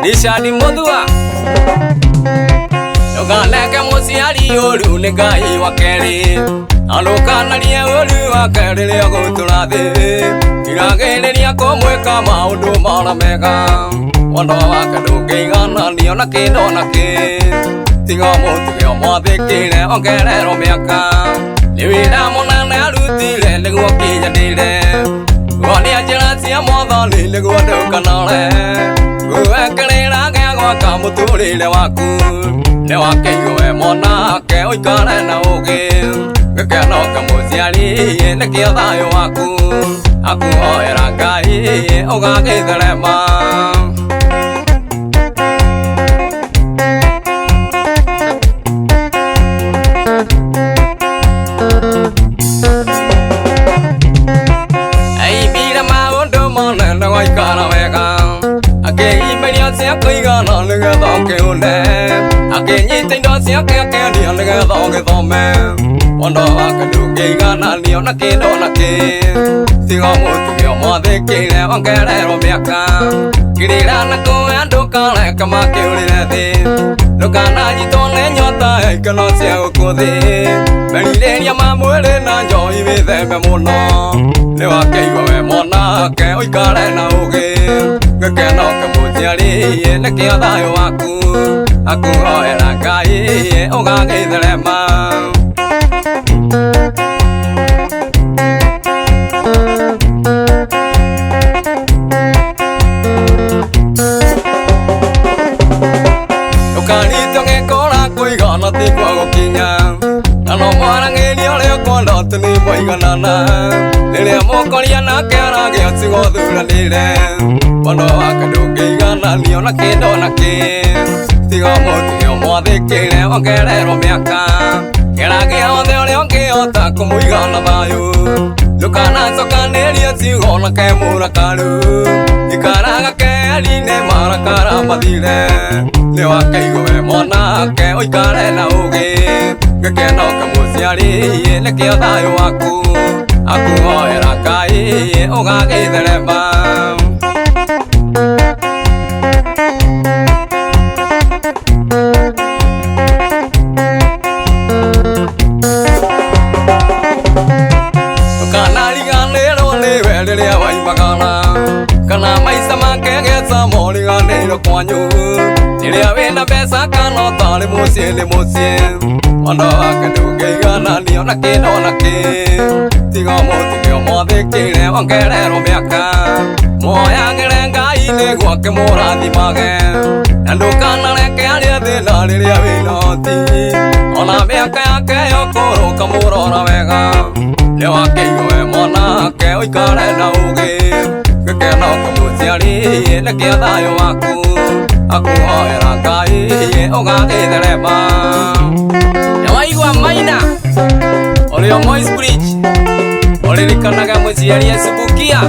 Richard Muthua Ndũkaneke mũciari ũru nĩ Ngai wa kerĩ na ndũkanarie ũru wake rĩrĩa ũgũtũra thĩ Giragĩrĩria kũmwĩka maũndũ marĩa mega wendo wake ndũngĩigananio na kĩndũ ona kĩ tiga mũtuge ũmwathĩkĩre ongererwo mĩaka nĩ wĩra mũnene arutire nĩguo kinyanĩre Ngonia njĩra cia mwathani nĩguo ndũkanore Gwĩkĩrĩra gĩa gwaka mũtũrĩre waku nĩ wakĩigwo we mwanake ũikare na ũũgĩ gĩkeno kĩa mũciari nĩkĩo thayũ waku akuhoera Ngai ũgagĩtherema Aibire maũndũ monene gwaikara wega akĩimĩria cia kũigana nĩgetha ũkĩhũne akĩnyita indo ciake akĩendia nĩgetha ũgĩthome wendo wake ndũngĩigananio na kĩndũ ona kĩ tiga mũtuge ũmwathĩkĩre ongererwo mĩaka kĩrĩra na kũya ndũkareke makĩũrĩre thĩ ndũkananyitwo nĩ nyota ya ikeno cia gũkũ thĩ merirĩria ma mwĩrĩ na njohi wĩtheme mũno nĩ wakĩigua we mwanake ũikare na ũũgĩ gĩkeno kĩa mũciari nĩkĩo thayũ waku akuhoera Ngai ũgagĩtherema Ndũkanitwo gĩkũra kũigana ti kwa gũkinya na no mwaragĩrie ũrĩa ũkwenda atĩ nĩ mwaiganana rĩrĩa mũkoria nake aragĩa cigo thuranĩre wendo wake ndũngĩigananio na kĩndũ ona kĩ tiga mũtuge ũmwathĩkĩre ongererwo mĩaka geragia othe ũrĩa ũngĩhota kũmũigana thayũ ndũkanacokanĩrie ciugo nake mũrakaru ikaraga keheri-inĩ marakara mathire nĩ wakĩigwo we mwanake ũikare na ũũgĩ gĩkeno kĩa mũciari nĩkĩo thayũ waku akuhoera Ngai ũgagĩtherema Ndũkanariganĩrwo nĩwe rĩrĩa waimagara kana maica make geca moriganĩirwo kwanyu rĩrĩa wĩna mbeca kana ũtarĩ mũciĩ nĩ mũciĩ wendo wake ndũngĩigananio na kĩndũ ona kĩ tiga mũtuge ũmwathĩkĩre ongererwo mĩaka mũhoyagĩre Ngai nĩguo akĩmũrathimage na ndũkanareke arie thĩna rĩrĩa wĩna ũhoti ona mĩaka yake ya ũkũrũ ũkamũrora wega nĩ wakĩigwo we mwanake ũikare na ũũgĩ gĩkeno kĩa mũciari nĩkĩo thayũ waku akuhoera Ngai ũgagĩtherema Nĩwaigua maina ũrĩ o Moi's Bridge ũririkanaga mũciari Esibukia.